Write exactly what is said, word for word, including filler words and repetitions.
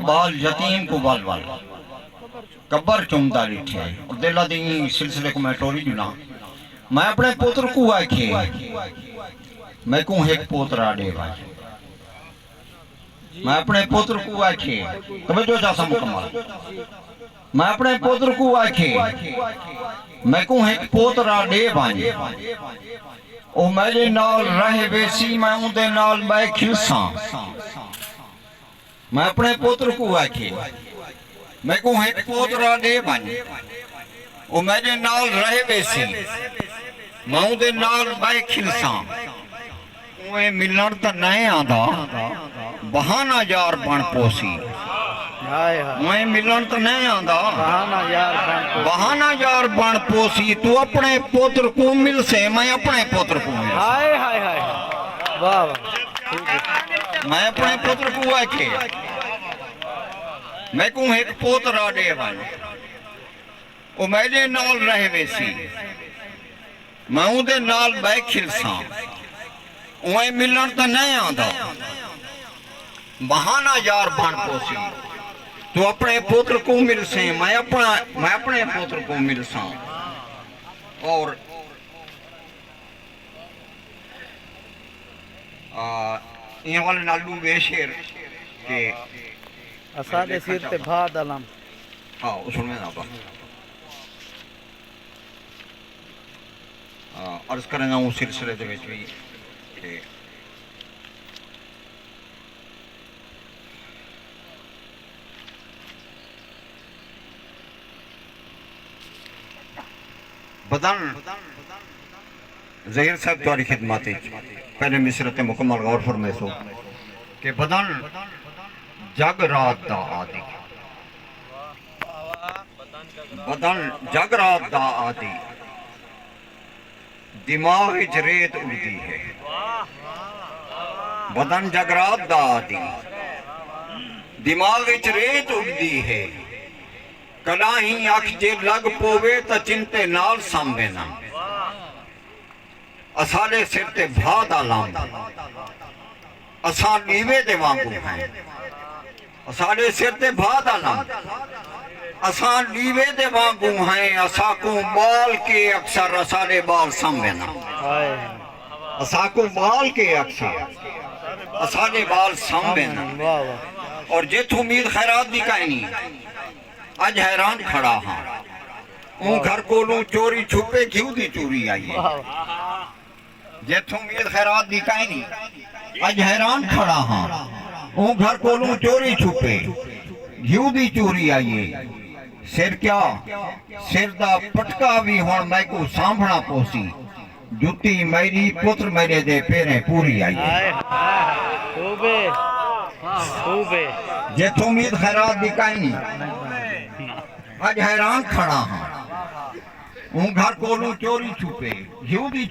ٻال یتیم کوں ول ول قبر چمدا ݙٹھے۔ اور دلا دی ایں سلسلے کوں میں ٹوری ݙینا۔ میں اپݨے پتر کوں آکھے، میکوں ہک پوترا ݙے ونڄ۔ میں اپݨے پتر کوں آکھے، توجہ چاساں مکمل۔ میں اپݨے پتر کوں آکھے، میکوں ہک پوترا ݙے ونڄ۔ او میݙے نال رہ ویسی، میں اوندے نال ٻہہ کھلساں۔ میں اپݨے پتر کوں آکھے، میکوں ہک پوترا ݙے ونڄ، او میݙے نال رہ ویسی، میں اوندے نال ٻہہ کھلساں۔ اوئیں ملݨ تاں نئیں آندا، بہانہ یار بݨ پوسی۔ ہائے ہائے۔ اوئیں ملݨ تاں نئیں آندا، بہانہ یار بݨ پوسی۔ بہانہ یار بݨ پوسی۔ توں اپݨے پتر کوں ملسیں، میں اپݨے پتر کوں ملساں۔ ہائے ہائے ہائے۔ واہ واہ۔ میں اپݨے پتر کوں آکھے، میکوں ہک پوترا ݙے ونڄ، او میݙے نال رہ ویسی، میں اوندے نال ٻہہ کھلساں۔ اوئیں ملݨ تاں نئیں آندا، بہانہ یار بݨ پوسی۔ توں اپݨے پتر کوں ملسیں، میں اپݨا، میں اپݨے پتر کوں ملساں۔ اور آ، ایں حوالے نال ݙو ٻئے شعر کہ اساݙے سر تے بھا دا لم۔ ہاں، او سݨویں دا بس۔ آ، عرض کریندا اوں سلسلے دے وچ وی کہ بدن، ظہیر صاحب تہاݙی خدمت اچ پہلے مصرع تے مکمل غور فرمیسو کہ بدن جڳ رات دا آدی، بدن جڳ رات دا آدی، دماغ اچ ریت اڑدی ہے۔ بدن جڳ رات دا آدی، دماغ اچ ریت اڑدی ہے۔ کݙاہیں اکھ جے لڳ پووے تاں چنتے نال سم ویندن۔ اساݙے سر تے بھا دا لم، اساں ݙیوے دے وانگوں ہیں۔ اساݙے سر تے بھا دا لم، اساں ݙیوے دے وانگوں ہیں۔ اساکوں ٻال کے اکثر اساݙے ٻال سم ویندن۔ ہائے۔ اساکوں ٻال کے اکثر اساݙے ٻال سم ویندن۔ واہ واہ۔ اور جتھ امید خیرات دی کائنی، اڄ حیران کھڑا ہاں۔ اوں گھر کولوں چوری چھپے گھیو دی چوری آئی ہے۔ واہ۔ جتھ امید خیرات دی کائنی، اڄ حیران کھڑا ہاں۔ اوں گھر کولوں چوری چھپے گھیو دی چوری آئی ہے۔ سر کیا، سر دا پٹکا وی ہݨ میکوں سانبھݨا پوسی۔ جتی میݙی، پتر میݙے دے پیریں پوری آئی ہے۔ ہائے ہائے۔ توبے۔ توبے۔ جتھ امید خیرات دی کائنی، اڄ حیران کھڑا ہاں۔ اوں گھر کولوں چوری چھپے گھیو دی